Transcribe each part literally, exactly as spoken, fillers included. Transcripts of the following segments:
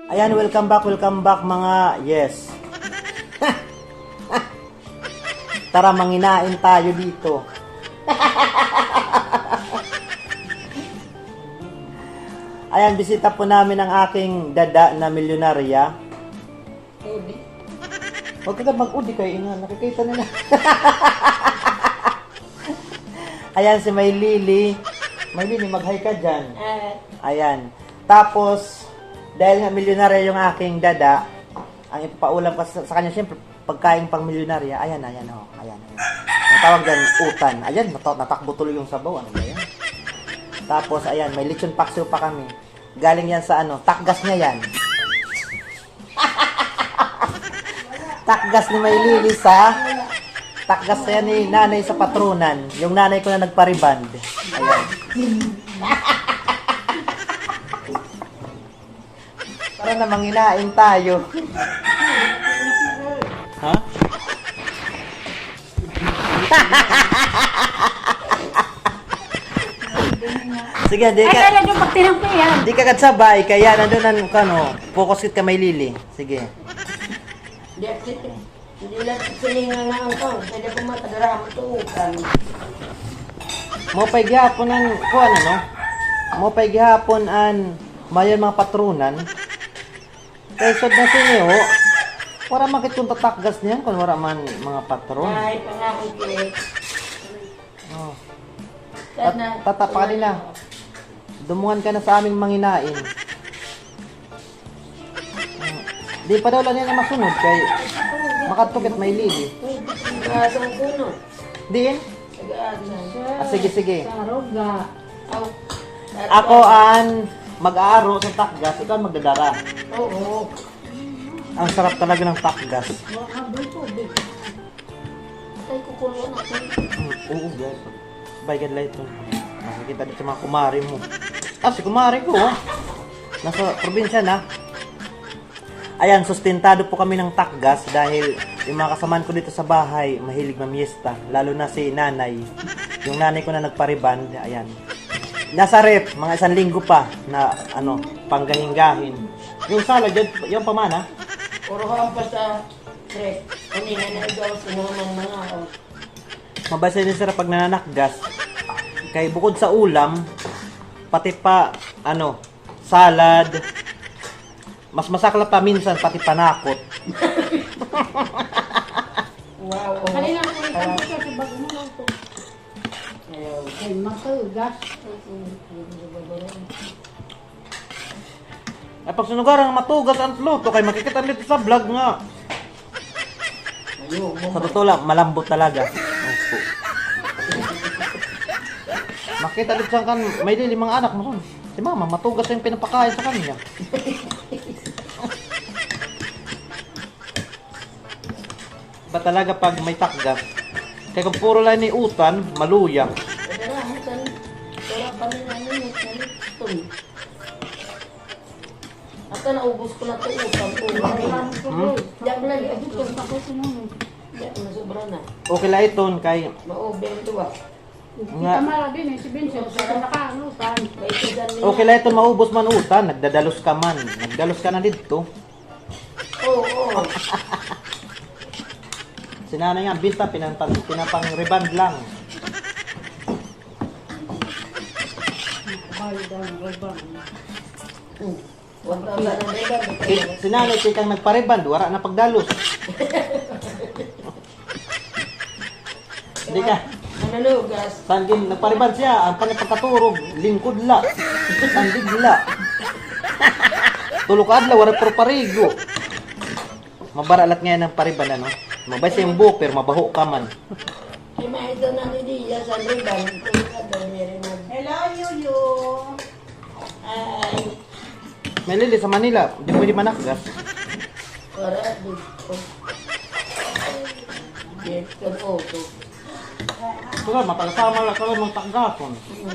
Ayan, welcome back, welcome back, mga, yes. Tara, manginain tayo dito. Ayan, bisita po namin ang aking dada na milyonarya. Udi. Huwag ka mag-udi kay ina, nakikita nila. Ayan si May Lily. May Lily, mag-hi ka dyan. Ah. Ayan. Tapos, dahil nga milyonarya yung aking dada, ang ipapaulam ko sa, sa kanya, siyempre, pagkain pang milyonarya. Ayan, ayan, oh. Ayan, ayan. Ang tawag dyan, utan. Ayan, nata-, natakbo tuloy yung sabaw. Ano ba yan? Tapos, ayan, may lechon paksiw pa kami. Galing yan sa ano, takgas niya yan. Takgas ni May Lily sa, takgas yan ni nanay sa patronan. Yung nanay ko na nagpa-rebond. Ayan. Tara na, manginain tayo. Ha? Sige, di ka, ay, kaya yung pagtirang ko yan. Di ka kadsabay, kaya nandun ang, ano, focus kit ka May Lily. Sige. Di, di, di lang silingan na ang kang, pwede ko matagara mo tuukan. Maupay gihapon an, kuan, ano? Maupay gihapon an, mayon mga patronan. Kay sud na sini, oh. Wara man kit kun tatakgas niyan, kun wara man mga patron. Ay, pangakit. Oh. Tat-, tata, pakadi na. Dumungan ka na sa aming manginain. Mm. Di pa daw la niyan masunod kay makadto kit May Lily. Diin? Ah, sige, sige. Ako an mag-aaro sa takgas, ikaw an magdadara. Oo. Ang sarap talaga ng takgas. Ay, kukulo na. Mm, oo, guys. Bay, gad la iton. Makikita dito sa mga kumare mo. Ah, si kumare ko, oh. Nasa probinsya na. Ayan, sustentado po kami ng takgas dahil yung mga kasamaan ko dito sa bahay, mahilig mamiesta. Lalo na si nanay. Yung nanay ko na nagpa-rebond, ayan. Nasa ref, mga isang linggo pa na, ano, panggahin-gahin. Yung salad, yan, yung pamana. Puro hampas sa Tres. Kanina na ikaw, sinuman na nga, oh. Mabasa ni sir pag nananakgas. Kay bukod sa ulam, pati pa, ano, salad. Mas masakla pa minsan, pati panakot. Wow, oh. Kanina ko ito, kasi bago mo lang ito. Ayaw. Ay, matugas. Ay, pag sinugaran nga matugas an luto, kay makikita dito sa vlog nga. Ayaw, sa totoo lang, malambot talaga. Opo. Makita dito sa kan, may lili mga anak mo. Si mama, matugas yung pinapakain sa kanya. Iba talaga pag may takgas. Kay kung puro la ini utan, maluya. Pero ang utan, wala pa rin ano, eh, utan. Ata naubos ko na ito, utan ko. Hmm? Diyan ko na, diyan ko na, sobra na. Okay la iton kay maubos ito, ah. Nga. Kita mara din, eh, si Vincent, sa nakaano, tan. Okay la iton, maubos man utan, nagdadalos ka man. Nagdalos ka na didto. Oo, oo. Si nanay nga, binta, pinapang, pinapang-rebond lang. Bayad ang rebond. Hmm. One thousand ang rebond. Si, si nanay, tikang nagpa-rebond, wara na pagdalos. Di ka. Manulugas. Sangin, nagpa-rebond siya. Ang kanya pagkaturog, lingkod la. Sangin la. Tulo ka adlaw, wala pero parigo. Mabara lat ngayon ang pa-rebond, ano? Mabay sa iyong buhok, pero mabaho ka man. Ay, mahal daw na ni Dia sa rebond. Hello, Yuyu. Ay. May lili sa Manila, di pwede manakgas. Para dito. Yes, kan auto. Wala, matagasama lang ka lang magtakgason. Hmm.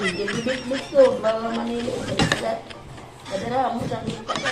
Hindi, bibit-bit ko, mga Manila. Kadara mo sa kita ka.